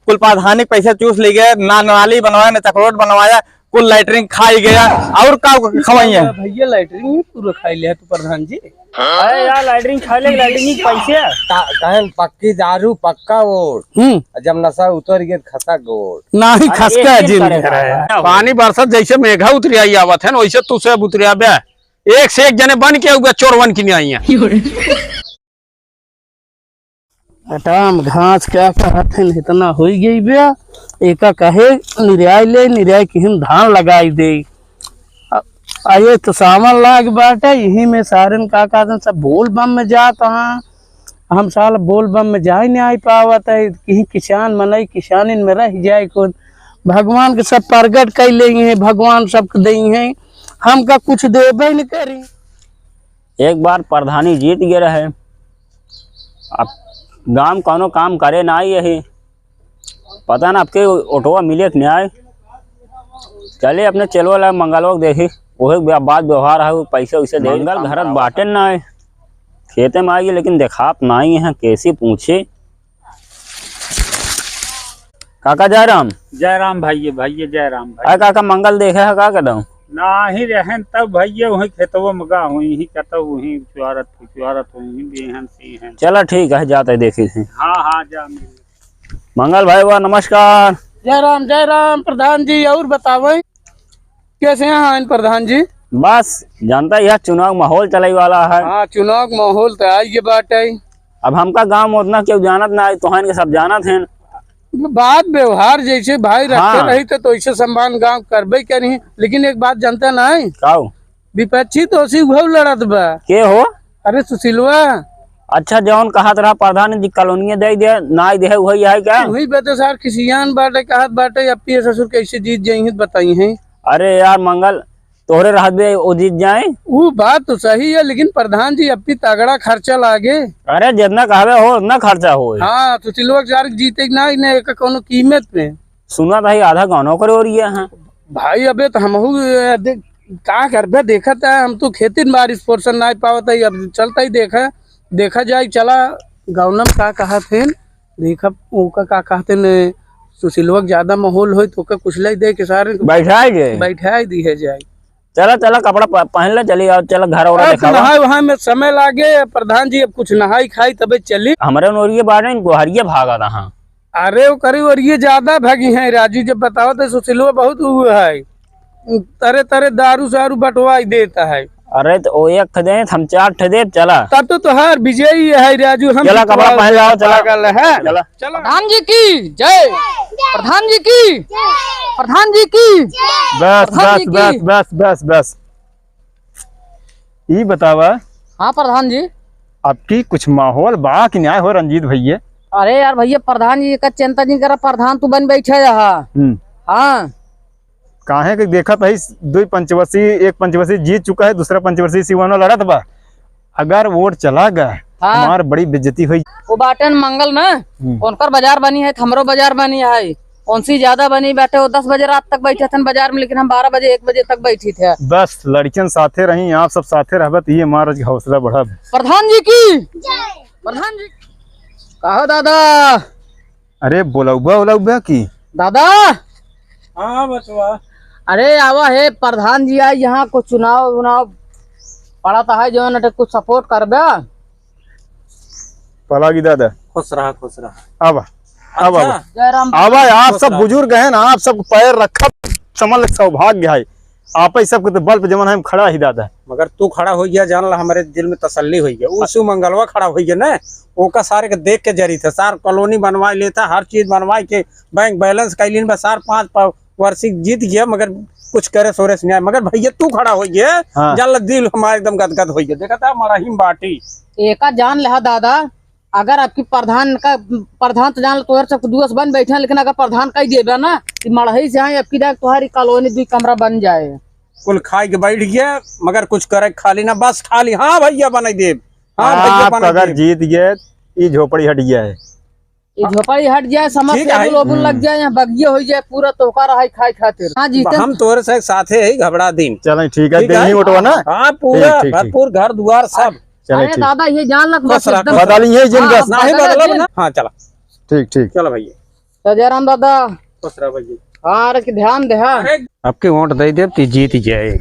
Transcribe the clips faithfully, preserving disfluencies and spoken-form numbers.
कुल प्रधानी के पैसा चूस ली गए, ना नाली बनवाया, ना चकरोट बनवाया, कुल लैट्रिन खाई गया। और का खवाइए? भैया, लैट्रिन ही पूरा खाई लिया तू प्रधान जी। अरे यार, लैट्रिन खा ले, लैट्रिन के पैसे। का-, कहन पक्की दारू, पक्का वोट। हम्म। जब नशा उतर गया, खसक वोट। नाही अरे, खसका एक दिन जिन करे रहे। पानी बरसत जैसे मेघा उतरिया आवत है ना, वैसे तू सब उतरिया बे। एक से एक जने बन के उबे चोरवन की नहीं आई है। हटाम घास क्या कहत हैं, इतना होई गई बे। एका कहे निराई ले, निराई किहिन धान लगाई दे। अ-, आ ये तो सावन लाग बाटे, यही में सारन का कहत हैं, सब बोल बम में जात हाँ। हम साल बोल बम में जाए नहीं आई पावत है, कहीं किसान मनई किसानिन में रह जाए कौन। भगवान के सब प्रगट कर ले हैं, भगवान सबके दे हैं, हमका कुछ देबे न करी। एक बार प्रधानी जीत गए रहे, अब गांव कौनो काम करे ना आई यही, पता ना आपके ओटवा मिले कि नहीं आए। चले अपने चेलवा ला मंगलवा के देखी, वही व्या-, बात व्यवहार है, वो पैसे वैसे दे। मंगल घरत बाटे ना आए, खेते में आई लेकिन देखात ना आई है, कैसी पूछे। काका जय राम। जय राम भैया, भैया जय राम भाई। अरे काका, मंगल देखे है का कदम? नाही रहन तब भैया, वही खेतवा में गा हुई ही कतौ, वही चुआरत चुआरत हुई ही बेहन सीहन। चला ठीक है, जाते देखी थी। हाँ हाँ, जा मिल। मंगल भाई बा, नमस्कार। जय राम जय राम प्रधान जी, और बतावे कैसे हैं इन प्रधान जी? बस जानता ही है, चुनाव माहौल चलाई वाला है। हाँ, चुनाव माहौल तो आई ये बात है। अब हमका गांव में उतना क्यों जानत ना है, तोहन के सब जानत हैं। बात व्यवहार जैसे भाई रखते हाँ। रही तो, तो ऐसे सम्मान गांव करबे करी। लेकिन एक बात जानते ना है, काऊ? विपक्षी तो उसी उहव लड़त बा। के हो? अरे सुशीलवा। अच्छा, जौन कहत रहा प्रधान जी कॉलोनिया दे दे, ना दे, वही है क्या? वही बे तो सार किसियान बाटे, कहत बाटे, अब पिए ससुर कैसे जीत जाई हैं, बताई हैं। अरे यार मंगल, तोहरे रहत बे वो जीत जाए। वो बात तो सही है, लेकिन प्रधान जी अब भी तगड़ा खर्चा लागे। अरे जितना कहबे हो उतना खर्चा हो। हाँ, सुशीलवा के सार जीते के ना, इन्हें एक कौनो कीमत पे। सुना था ये आधा गाँव करे हो रही है। हाँ। भाई अबे तो हमहू, ए, देख, का करबे, देखत है, हम तो खेती में बारिश पोर्सन ना पावत है, अब चलता ही देखा, देखा जाए, चला गौनम का कहत हैं, देखा ओका का कहत हैं, सुशीलवा के ज्यादा माहौल होई तो ओका कुछ ले दे के सारे बैठाई दे। बैठाई दी है जाए। चला, चला, कपड़ा प-, पहन ले, चली आओ, चला, घर ओरा अब देखावा। नहाए वहाए में समय लागे, प्रधान जी, अब कुछ नहाई खाई तबे चली। हमरे नोरिये बाड़े, इनको हरिये भागा रहा। अरे, वो करी ओरिये ज्यादा भागी हैं, राजू, जब बताओ तो सुशीलवा बहुत वो है, तरे तरे दारू सारू बंटवाई देता है। अरे, तो वो एक ठे दे, हम चार ठे दे, चला। तब तो तोहार विजयी है, राजू, हम चला, कपड़ा जितवा पहन लाओ, चला। पागल है। चला। चलो। प्रधान जी की जय, प्रधान जी की, प्रधान जी की, बस, प्रधान बस, जी की। बस, बस, बस, बस। ई बतावा। हाँ प्रधान जी। आपकी कुछ माहौल बा कि न्याय हो रंजीत भैया? अरे यार भैया, प्रधान जी का चिंता नहीं करा, प्रधान तू बन बैठे रहा। हम्म। हाँ। काहे के देखत है, दुई पंचवर्षीय, एक पंचवर्षीय जीत चुका है, दूसरा पंचवर्षीय सिवानो लड़त बा। अगर वोट चला गया, हाँ। हमार बड़ी बेइज्जती होई। वो बाटन मंगल ना, हम्म। उनकर बाजार बनी है, हमरो बाजार बनी है। उनसे ज्यादा बनी बैठे, वो दस बजे रात तक बैठे थे बाजार में, लेकिन हम बारह बजे, एक बजे तक बैठी थे। बस लड़कियन साथे रही, आप सब साथे रहबे तो ये हमारा हौसला बढ़ब। प्रधान जी की, प्रधान जी। कहो दादा। अरे बोलौबा, ओलौबा की? दादा। हाँ बचवा। अरे आवा है प्रधान जी, आज यहाँ कुछ चुनाव उनाव पड़ा था है, जो ना कुछ सपोर्ट करबे। पलागी दादा। खुश रहा, खुश रहा। आवा, आवा, अच्छा। आवा। जय राम। आवा, आप खुश सब रहा। बुजुर्ग हैं ना, आप सब पैर रखब, समझ लग सौभाग्य है। आप ही सबके तो बल पे जमन है, हम खड़ा ही दादा। मगर तू खड़ा हो गया, जान ला, हमारे दिल में तसल्ली हो गया। उ शिव मंगलवा खड़ा हो गया ना, ओका सारे के देख के जरी थे। सार कॉलोनी बनवा लेता, हर चीज बनवा के बैंक बैलेंस कैलिन बा, सार पाँच प-, वर्षिक जीत गया, मगर कुछ करे सोरे से नहीं आया। मगर भैया तू खड़ा हो गया, हाँ। जान ला, दिल हमारा एकदम गदगद हो गया। देखा था मड़ाही में बाटी। एका जान लहा दादा, अगर आपकी प्रधान का, प्रधान तो जान लो, तोहर सब दुआस बन बैठे हैं, लेकिन अगर प्रधान कह दिए बा ना कि मड़ही से आए, आपकी जाए तोहरी कॉलोनी दुई कमरा बन जाए। कुल खाए के बैठ गया, मगर कुछ करे खाली ना, बस खाली। हाँ भैया, बनाई देब। हाँ भैया, आप बनाई अगर देब। जीत गए, ई झोपड़ी हट गया है। ई झोपड़ी हट जाए, समझ ठीक है। टेबुल ओबुल लग हम्म। जाए, यहाँ बगिया हो जाए, पूरा तोहका रहा खाए खातिर। हाँ जीते। हम तोहरे से साथे ही घबरा दीन। चलें, ठीक है, ठीक है। देही ओटवा ना? हाँ, पूरा ठीक, ठीक, ठीक। भरपूर घर दुआर सब। चलें, अरे ठीक। दादा, ये जान लग बस बस रख। एकदम बदल ही है जिन हाँ, बस। नहीं बदल बदलब जिन। ना। हाँ, चला। ठीक, ठीक। चलो भैया। जय राम दादा। खुश रह भैया। हाँ, अरे के ध्यान दे, हाँ। अरे अबकी वोट दे देब, ती जीत जाए।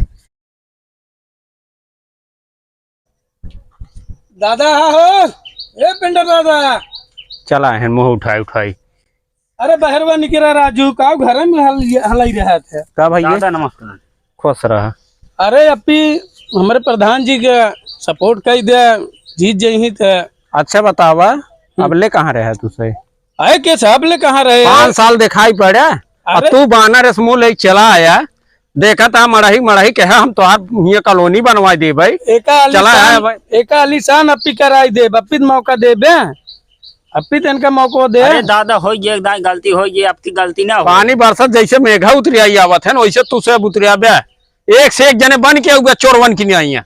दादा हो, ए पिंडा दादा। चला है मुँह उठाई उठाई। अरे बहरवा निकरा राजू, का घर में हल-, हलाई रहा था। का भैया? दादा नमस्कार। खुश रहा। अरे अपी, हमरे प्रधान जी के support कई दे, जीत जइही त। अच्छा बतावा, हम्म। अबले कहाँ रहे तुसे? आए के साहब ले कहाँ रहे? पाँच साल दिखाई पड़े, अब अरे। तू बानर से मुँह ले चला आया, देखा था मड़ही मड़ही कहे हम तोहार हियाँ कॉलोनी बनवा देबे। एका चला आया आलीशान, भाई। एका आलीशान अपी कराई देब, अपी त मौका देबे, अपी त इनका मौका दे। अरे दादा, हो गई एक दाई गलती हो गई, अब की गलती ना हो। पानी बरसत जैसे मेघा उतरिया आवत है ना, वैसे तुसे अब उतरिया बे। एक से एक जने बन के उगा चोरवन की नहीं आई है।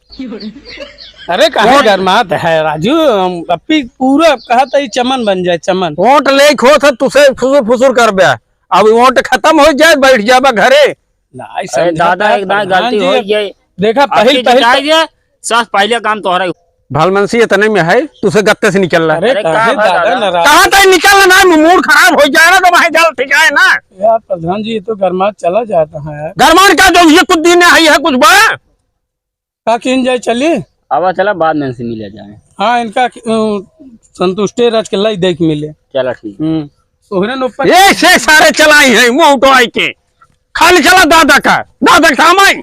अरे कहाँ वोट गरमात है राजू, हम अपी पूरा कहा था ये चमन बन जाए, चमन। वोट ले खो था तुसे फुसुर फुसुर कर बे। अब वोट खत्म हो जाए, बैठ जाबा घरे। नहीं अरे समझा दादा, था एक दाई प्रधान गलती जी, हो गई। देखा, अब पहिल, की पहिल, जिताई दे, सास पहले काम तोहरा ही। भलमनसी इतने में है, तुसे गत्ते से निकल रहा है। अरे अरे का काहे भाई दादा दादा? नाराज? कहाँ तक निकल ना, मूड खराब हो जाए ना, तो वहीं जाओ, ठीक है ना? यार प्रधान जी, ये तो गरमात चला जाता है यार। गरमान का जो ये कुछ दिन है, है कुछ बा? का किन जाए चली? आवा चला, बाद में इनसे मिले जाए। हाँ, इनका, अ, संतुष्टे राज के लाई देख मिले। चला ठीक। हम्म। तोहरे न ऊपर एक से सारे चलाई है, मुंह उठवाई के। खाली चला दादा का, दादा का काम आई।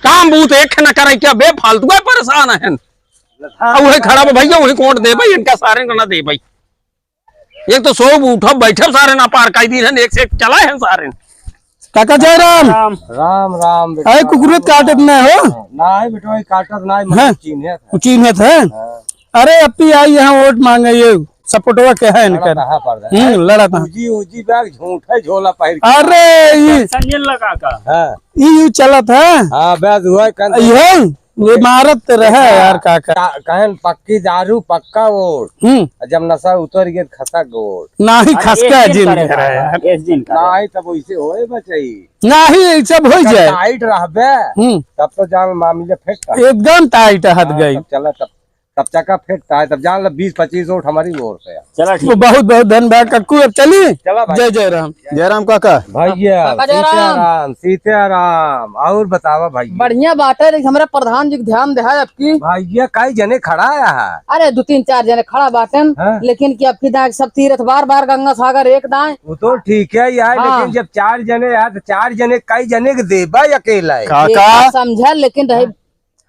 काम बूत एक न करे क्या, बेफालतू का परेशान है। अब वही खड़ा बा भैया, वही कोट दे भाई, इनका सारे का ना दे भाई। एक तो सोब उठब बैठब सारे ना पार काई दिन है, एक से एक चला है सारे। काका जय राम। राम। राम राम बेटा। अरे कुकुरत काटत ना हो? ना है बेटा, काटत ना है, हाँ। मतलब चीन्हे था। चीन्हे था? हाँ। अरे अपी आई यहाँ वोट मांगे, ये सपोर्टवा के है इनकर। लड़ा कहाँ पर है? हम्म, लड़ा था। उजी, उजी बैग झूठे झोला पहिर के। अरे, ई संजय लगा का? हाँ। ई यू चलत है। हाँ, बैग हुआ है, कंध ये, ये मारत तो रहे हाँ। यार काका। का-, कहन पक्की दारू, पक्का वोट। हम्म। जब नशा उतर गया, खसक वोट। नाही अरे, खसका एक दिन जिन करे रहे का, यार। एक दिन करे। नाही, तब वैसे होए बचाई। नाही, ई सब हो जाए। टाइट रहबे, हम्म। तब तो जान मामले फिट है। एकदम टाइट हत हाँ, गई। तब चला, तब तब चक्का फिट है, तब जान लो बीस पच्चीस वोट हमारी ओर से है। चला ठीक। तो बहुत बहुत धन्यवाद कक्कू, अब चली। चला भाई। जय जय राम। जय राम काका। भैया, काका जय राम। सीताराम, सीताराम। और बतावा भैया। बढ़िया बात है, लेकिन हमारा प्रधान जी के ध्यान दे है आपकी। भैया, कई जने खड़ा है? अरे, दो तीन चार जने खड़ा बाटन, हाँ। लेकिन कि अब की दाएं सब तीर्थ बार बार गंगा सागर एक दाएं। वो तो ठीक है यार, हाँ। लेकिन जब चार जने हैं, तो चार जने कई जने के देबा अकेला है? काका। ये बात समझा, लेकिन रहे हाँ।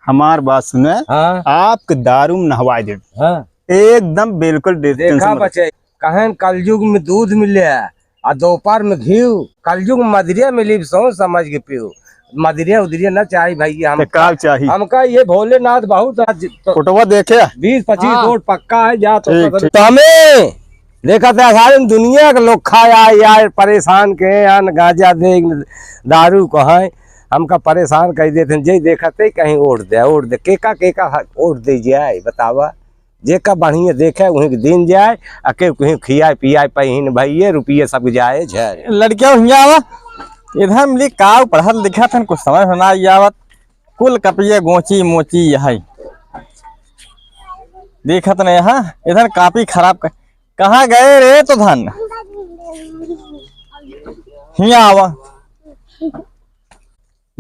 हमार बात सुने, हाँ। आपके दारू में नहवाए दे। हाँ। एकदम बिल्कुल दे-, देखा tension मत। बचे, कहें कलयुग में दूध मिले है, आ दोपहर में घी, कलयुग में मदरिया मिली, सोच समझ के पियो। मदरिया उदरिया ना चाही भैया, हम तो काल चाही। हमका ये भोलेनाथ बहुत आज तो फोटोवा देखे। बीस पच्चीस हाँ। वोट पक्का है, जा तो ठीक, पता ठीक। नहीं। तो हमें देखा था सारे दुनिया के लोग खाया यार, परेशान के यार, गांजा दे, दारू को है। हमका परेशान कइ देत हैं, जे देखते कहीं ओढ़ दे, ओढ़ दे, केका, केका ह-, ओढ़ दे जाए, बतावा। जेका बढ़िया देखे, उहीं के दिन जाए, आ के उहीं खियाए, पियाए, पहिन भइये, रुपये सब जाए, झर। लड़किया हियाँ आवा, इधर मिली काऊ पढ़त लिखत हन, कुछ समझ में ना आवत, कुल कपिये गोची मोची यही। देखत नहीं यहाँ, इधर कापी खराब कर, कहाँ गए रे तो धन? हियाँ आवा।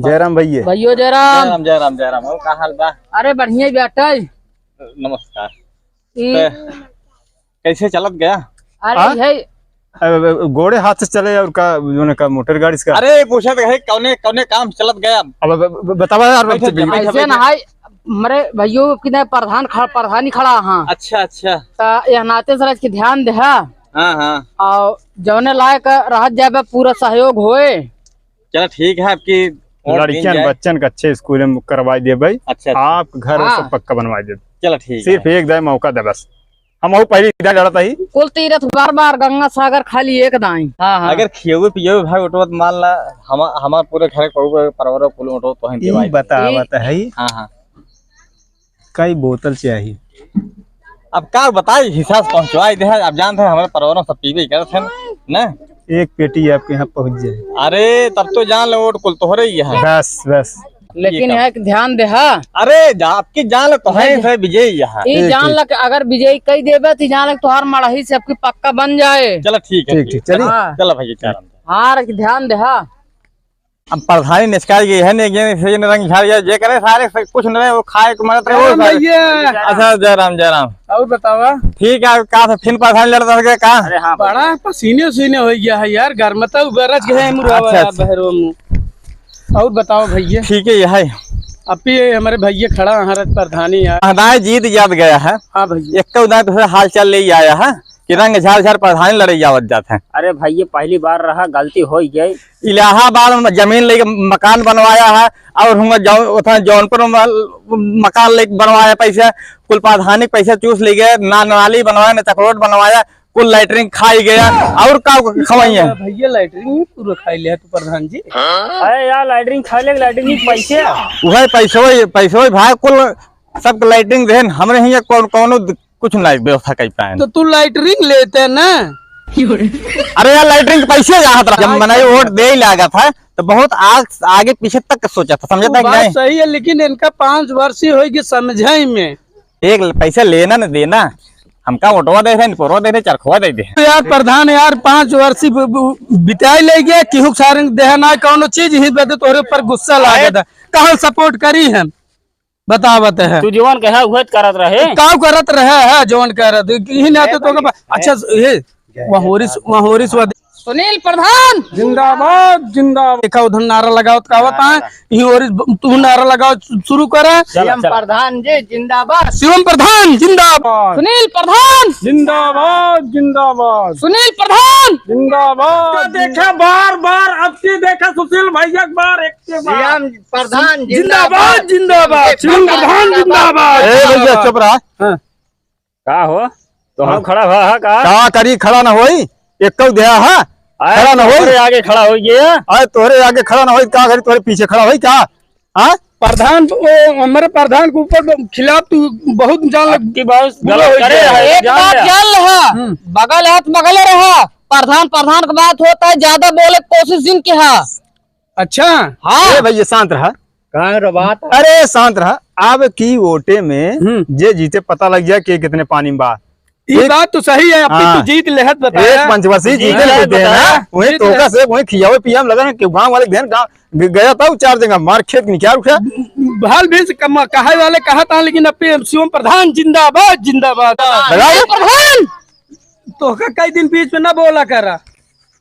जयराम भैया। भैया जयराम। जयराम, जयराम, जयराम। और का हाल बा? अरे बढ़िया ही बाटे। नमस्कार। ई तो कैसे चलत गया? अरे हाँ? यही अब, अब, अब गोड़े हाथ से चले और का, जोने का मोटर गाड़ी से का? अरे पूछत है कौने, कौने काम चलत गया? अब, अब, अब बतावा यार, बैठे, अब बैठे, ऐसे बैठे। ना है, मरे भैया किने प्रधान खड़ा, प्रधानी खड़ा हाँ। अच्छा, अच्छा। तो यह नाते से के ध्यान दे हाँ। हाँ, हाँ। और जौने लायक रहत जाबे पूरा सहयोग होए। चला ठीक है, आपकी वोट लड़कियन गिन जाए। बच्चन के अच्छे स्कूल में करवाई देबे। अच्छा, अच्छा। आप घर हाँ। सब पक्का बनवाई देबे। चला ठीक सिर्फ है। एक दाई मौका दे बस। हम वो पहली इधर लड़त ही। कुल तीरथ बार बार गंगा सागर खाली एक दाई। हाँ, हाँ। अगर खियवे पियवे भाई उठवत मान ला, हम, हमार पूरे घर के पूरे परिवार कुल उठवत तो हम ई देवाई। बतावत है। हाँ, हाँ। कई बोतल चाही? अब का बताई, हिसाब से पहुंचवाई दे, अब जानते हैं हमारे परिवार में सब पीबे करत हैं ना। एक पेटी आपके यहाँ पहुंच जाए। अरे तब तो जान लो वोट कुल तोहरे ही है। बस, बस। लेकिन ये यहाँ एक ध्यान दे, हाँ। अरे, जा, आपकी जान तो है, ठीक है। है विजय यहाँ। ई ठीक, जान ठीक। लग, अगर विजय कही देबे, तो जान लग, तोहार मड़ही से आपकी पक्का बन जाए। चलो, ठीक है, ठीक, ठीक। ठीक, चलिए। हाँ। चलो भैया, चार आम। हार के ध्यान दे, हाँ। अब प्रधानी निष्काल गई है, नहीं, ये, ये रंग झाड़ गया, जे करे सारे से कुछ नहीं, वो खाए को मदद करे, वो जयराम सारे। भैया। अच्छा, जयराम, जयराम। और बतावा? ठीक है, का था, फिर प्रधानी लड़ता था का? अरे हाँ, बड़ा पसीने उसीने हो गया है यार, गर्मता गरज गए हैं, मुरवा अच्छा, वाला अच्छा। बहरो मुँह। और बताओ भैया। ठीक है, ये है। अब ये हमारे भैया खड़ा हमारा प्रधानी यार। हदाय जीत जात गया है। हाँ भैया। एक उदाय तो हाल चाल ले आया है कि रंग झाड़ झाड़ प्रधानी लड़े जावत जात है। अरे भैया, पहली बार रहा, गलती हो गई। इलाहाबाद में जमीन लेके मकान बनवाया है और हम जौ-, उतना जौनपुर में मकान लेके बनवाया, पैसा कुल प्रधानी के पैसा चूस ले गए, ना नाली बनवाया, ना चकरोट बनवाया, कुल लैट्रिन खाई गया। और का खवाई है? भैया, लैट्रिन ही पूरा खाई लिया तू प्रधान जी। अरे यार, लैट्रिन खा ले, लैट्रिन ही पैसे। वही पैसो, पैसो भाई, कुल सब लैट्रिन देन हमरे ही, कौन, कौनो द-, कुछ नहीं व्यवस्था कर पाए। तो तू लैट्रिन लेते ना। अरे यार, लैट्रिन के पैसे जात रहा। जब मने वोट दे ही लागा था, तो बहुत आग, आगे पीछे तक सोचा था, समझता वो है कि बात नहीं? सही है, लेकिन इनका पाँच वर्ष ही होगी समझे में। एक पैसा लेना न देना, हमका ओटवा दे रहे, निपोरवा दे रहे, चरखवा दे दे। तो यार प्रधान यार, पाँच वर्ष ब-, ब-, बिताई ले गया, केहू सारे देहा ना कौनो चीज, ही बदे तोहरे ऊपर गुस्सा लागे था। कहाँ सपोर्ट करी हम? बतावत है। तू जवन कहे उहे त करत रहे। काउ करत रहे है, जवन करत। इही नाते तो के, अच्छा, ये, वहाँ होरिस, वहाँ होरिस, वहाँ सुनील प्रधान। जिंदाबाद, जिंदाबाद। देखा उधर नारा लगावत का होता है, यही और इस, तू नारा लगाओ, शुरू करा। चला, सीएम चला। प्रधान जी जिंदाबाद। सीएम प्रधान जिंदाबाद। सुनील प्रधान। जिंदाबाद, जिंदाबाद। सुनील प्रधान। जिंदाबाद। देखा बार बार, अब की देखा सुशील भैया के बार, एक के बार। सीएम प्रधान जिंदाबाद, जिंदाबाद। जिंदाबाद। सीएम प्रधान जिंदाबाद। ए भैया, चुप रहा। हाँ। का हो? तो हम हाँ। खड़ा हुआ है का? का करी, खड़ा ना होई? एक कौ देहा है, आए खड़ा ना होई? तोहरे आगे खड़ा हो गया। आए तोहरे आगे खड़ा ना होई, का करी, तोहरे पीछे खड़ा होई का? हाँ? प्रधान, ओ, हमारे प्रधान के ऊपर खिलाफ तू बहुत जान लग-, आपकी बहुत बुरा गलत हो करे गया। है, एक जान बात ले। जान लहा, हम्म। बगल हाथ बगल रहा, प्रधान, प्रधान के बात होता है, ज्यादा बोले के कोशिश जिन के हा। अच्छा। हाँ। ए भैया, शांत रहा। कहाँ रे बात? अरे, शांत रहा। अब की वोटे में हम्म। जे जीते, पता लग जाए के कितने पानी में बा। ई एक बात तो सही है, अब हाँ। तू जीत लेहत बताया। एक पंचवर्षीय जीत जीत लेहत लेते हैं बताया। ना, वहीं जीत तोका लेहत। से वहीं खियावे पियावे में लगा है कि गाँव वाले ध्यान गाँव ग-, गया था, वो चार जगह मार खेत निकाल उठा। भाल भी से कम-, कहे वाले कहा था, लेकिन अब पे शिवम प्रधान जिंदाबाद, जिंदाबाद। लगाओ। प्रधान। तोका कई दिन बीच में ना बोला करा।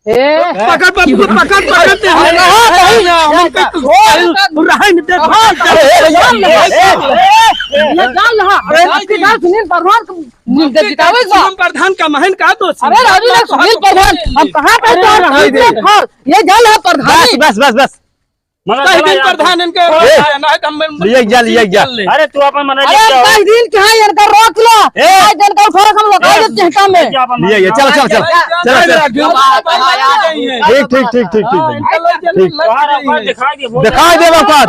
ए। पकड़, पकड़, पकड़, पकड़, पकड़, ते हम अरे, ना, अरे, हम अरे, कहीं अरे, राह में दे। अरे, ए, भैया, ए, ए, ए, ये जान लहा। अरे, आपके जान सुनील प्रधान को जितावे का? सुनील प्रधान का महन का तो अरे, राजू ने सुनील प्रधान, हम कहाँ पे अरे, जान लहा? राजू ने ये जान लहा प्रधान। बस, बस, बस, बस। मगर कई चला दिन यार। प्रधान इनके ए, ना है, हम लिया जा, लिया जा। अरे, तू अपन मना अरे, लिया। कई दिन के है, इनका रोक लो। ए। आज इनका उठा रखा, हम लोग ए, आगे चेहटा में। लिया, ये, चलो, चलो, चलो। चलो, चलो। ठीक, ठीक, ठीक, ठीक, ठीक, ठीक। हाँ, ठीक। दिखाई दे, दिखाई दे, दिखाई दे, दिखाई दे।